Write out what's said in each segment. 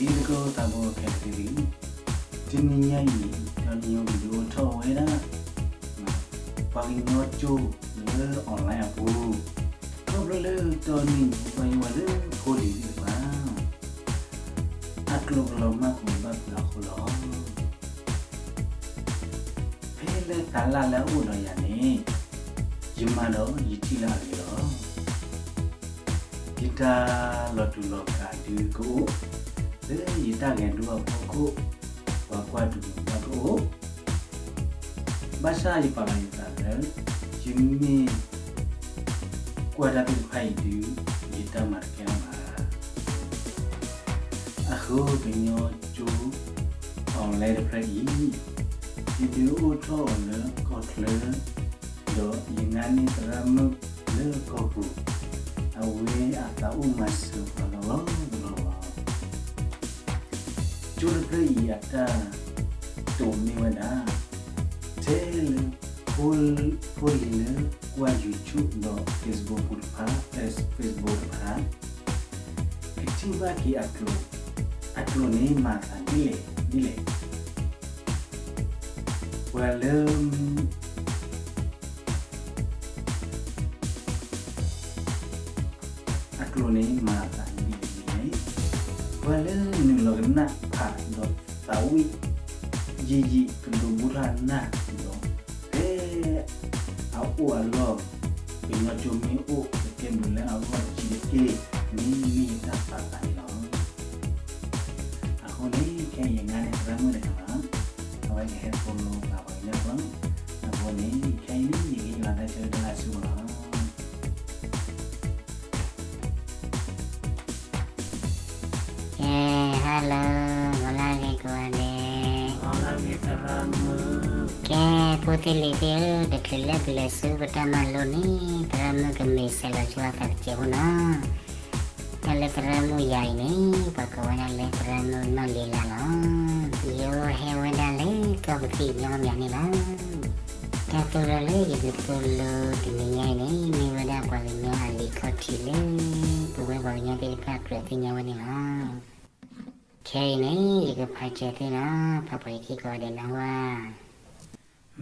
တံၤသကိးသးဘိခဲလၢာ်သ့ၣ်, တနံၤညါအံၤ တၢ်မံၤဟိဒုးအိၣ်ထီၣ်ဝဲဒၣ် ပှၤကညီကၠိလၢ online အပူၤ, ခီဖျိလၢတနံၤညါအံၤ ပှၤယွၤလၢဖိလံၤသ့ၣ်တဖၣ် အကျိၤကလီၤမၢ်ကွံာ်ဘၣ်ပှၤအဃိလီၤ. ဖဲလၢတၢ်လၢ်လၢအအိၣ်ဒီးယၤန့ၣ် ယမၤဒီးယထံၣ်လၢအဂ့ၤလီၤ. ယတၢ်လီၤတူာ်လီၤကာ်ဒုးကအိၣ် လၢယတၢ်ဂဲၤဒိအဖီခိၣ် ပှၤကွၢ်တမုာ်ဘၣ်ကအိၣ်, ဘၣ်ဆၣ်ယပာ်လီၤယသးလၢ ယမ့ၢ်ကွၢ်တၢ်သ့ၣ်တဖၣ်အံၤဒုး ယတၢ်မၤတကဲလီၤဘၣ်. အဃိကညီကၠိ online တဖျၢၣ်အံၤ ယဒုးအိၣ်ထီၣ်အီၤလၢကီၢ်ချၢ ဒီးယငါန့ၢ်သရၣ်မုၣ်လၢကီၢ်ပူၤ, အဝဲအသးအိၣ်မၤစၢၤပှၤလီၤလီၤလီၤလီၤ. ကၠိတဖျၢၣ်အံၤအတၢ်တိာ်မ့ၢ်ဝဲဒၣ် ထဲလၢ ဖိလံၤလၢကွၢ် YouTube ဒီး Facebook ပူၤတဖၣ်, Facebook တဖၣ် ကထံၣ်ဘၣ်က့ၤအကျိၤ, အကျိၤန့ၣ်မၤအသးဒ်လဲၣ်ဒ်လဲၣ်. ပှၤလၢ အကျိၤန့ၣ်မၤအသးဒ်လဲၣ်ဒ်လဲၣ်. ပှၤလၢနုာ်လီၤကနၣ်ဖးဒီးသးဝံၣ် ယံာ်ယံာ်ကဒိးဘူးထီၣ်နၢ်ဒီး ဖဲအအိၣ်အလီၢ် ကညီကၠိမ့ၢ်အိၣ်ကကဲဘျုးလၢအဂီၢ်တဆံးတက့ၢ်န့ၣ် မ့ၢ်ယတၢ်ပာ်သးန့ၣ်လီၤ. အဃိန့ၣ် ခဲအံၤယငါန့ၢ်သရၣ်မုၣ်တဂၤလီၤ. အဝဲကဟဲသိၣ်လိပာ်ပှၤကညီဖိလီၤ. အဃိန့ၣ် ခဲအံၤန့ၣ် ယကဟ့ၣ်လီၤတၢ်ဆၢကတီၢ်လၢအစုပူၤလီၤ. ကဲ hello, ဂီၤလၢအဂ့ၤကိးဂၤဒဲး. ကဲ ဖိသ့ၣ်လံၤသ့ၣ်ဧၢ, တချုးလၢပလဲၤဆူပတၢ်မၤလိန့ၣ် သရၣ်မုၣ်ကမ့ၢ်ဆဲးလီၤဆူအသးတစဲးဖိနီၤ. တၢ်လၢသရၣ်မုၣ်ယၤအံၤန့ၣ် ပှၤကိးဝဲဒၣ်လၢသရၣ်မုၣ်နီၢ်လ့လါလီၤ. ယိဟဲဝဲဒၣ်လၢကီၢ်ပသံၣ်ညီမံၤန့ၣ်လီၤ. တၢ်သိၣ်လိလၢယကသိၣ်လိတနံၤညါအံၤန့ၣ် မ့ၢ်ဝဲဒၣ်ပှၤကညီအလံာ်ခီၣ်ထံးလၢ ပဝဲပှၤကညီသ့ၣ်တဖၣ်ကြၢးသ့ၣ်ညါဝဲန့ၣ်လီၤ. ခဲအံၤန့ၣ် ယကဖးစၢၤသ့ၣ်နီၤ, ဖးပှဲၤယခံကိးဂၤဒဲးနီၤဝဲ.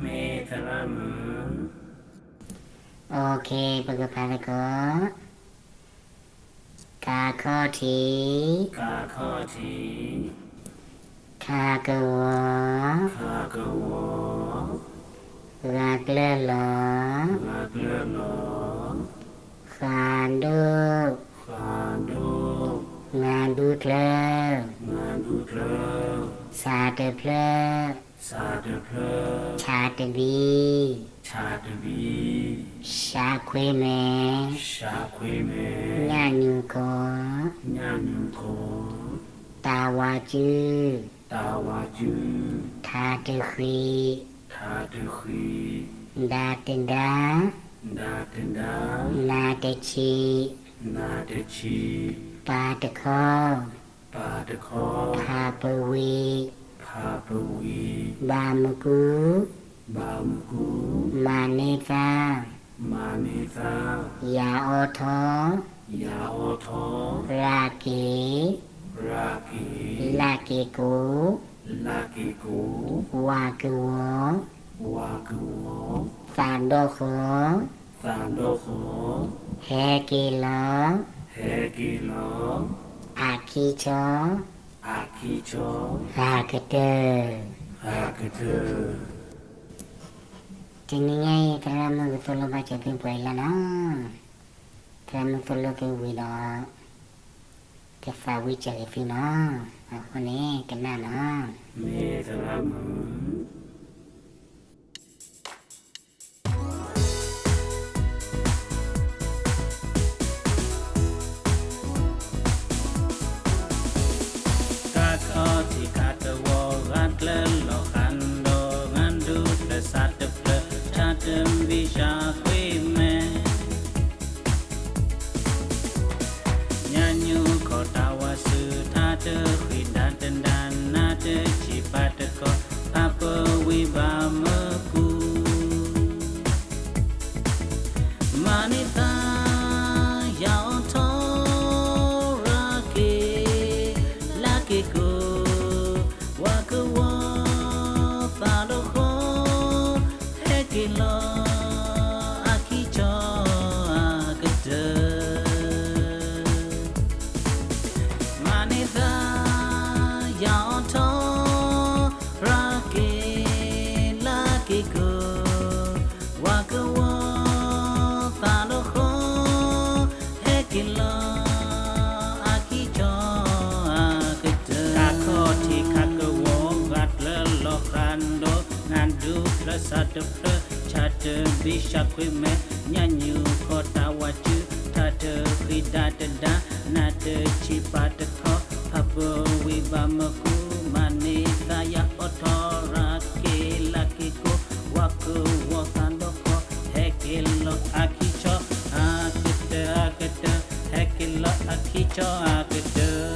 မ့ၢ်သရၣ်မုၣ်. အိၣ်ခ့ ပကဖးသကိး, က ခီၣ်ထံး, က ခီၣ်ထံး, ခ ကဝီၤ, ခ ကဝီၤ, ဂ ကျၢၢ်လီၤ, ဂ ကျၢၢ်လီၤ, ဃ ဒိၣ်, ဃ ဒိၣ်, င ဒူချၢ, င ဒူချၢ, စ တဖျၢၣ်, စ တဖျၢၣ်, ဆ တဘံ, ဆ တဘံ, ရှ ခွံမဲ, ရှ ခွံမဲ, ညၣ်ညူၤကီၤ, ညၣ်ညူၤကီၤ, တ ဝ စု, တ ဝ စု, ထ တဃံး, ထ တဃံး, ဒ တဒါ, ဒ တဒါ, န တဆံး, န တဆံး, ပ တခီ, ပ တခီ, ဖ ပဝံၤ, ဖ ပဝံၤ, ဘ မကူ, ဘ မကူ, မ န့ၢ်သၣ်, မ န့ၢ်သၣ်, ယ အီထီ, ယ အီထီ, ရ က့ၤ, ရ က့ၤ, လ က့ၤကိး, လ က့ၤကိး, ဝ ကဝီၤ, ဝ ကဝီၤ, သ ဒီၣ်ဃီၤ, သ ဒီၣ်ဃီၤ, ဟဲက့ၤလီၤ, ဟဲက့ၤလီၤ, အ ခံဆီ, အ ခံဆီ, ဂ ကတၢၢ်, ဂ ကတၢၢ်. တနံၤညါအံၤ သရၣ်မုၣ်ကသိၣ်လိဘၣ်စၢၤသုပှဲၤအံၤလီၤနီၤ. သရၣ်မုၣ်သိၣ်လိသုဝံၤဒီး ကသးဝံၣ်စၢၤက့ၤသုနီၤ. အဃိန့ၣ် ကနၣ်နီၤ. မ့ၢ်သရၣ်မုၣ်. က ခီၣ်ထံး ခ ကဝီၤ ဂ ကျၢၢ်လီၤ ဃ ဒိၣ် င ဒူချၢ စ တဖျၢၣ် ထ တဘံ ရှ ခွံမဲ ညၣ်ညူၤကီၤ တ ဝ စု ထ တဃံး ဒ တဒါ န တဆံး ပ တခီ ဖ ပဝံၤ ဘ မကူ မ န့ၢ်သၣ် ယ အီထီ ရ က့ၤ လ က့ၤကိး တၢ်တဖျၢၣ် ဆၣ်တဘ့ၣ် ဆၣ်ခွ့မဲ ညၣ်ညူခီတၢ်ဝါစု ထါတဃံတၢ်တဒါ နၢ်တဆံးပၢ်တခီ ဖးပဝံၤဘၣ်မၢကူ မၤန့ၢ်သးယၤအိးထီၣ် ရၤက့ၤလၢက့ၤကိး ဝါကဝီၤသးဒီခီ ဟဲက့ၤလီၤအခံဆီ အကတၢၢ်အကတၢၢ် ဟဲက့ၤလီၤအခံဆီအကတၢၢ်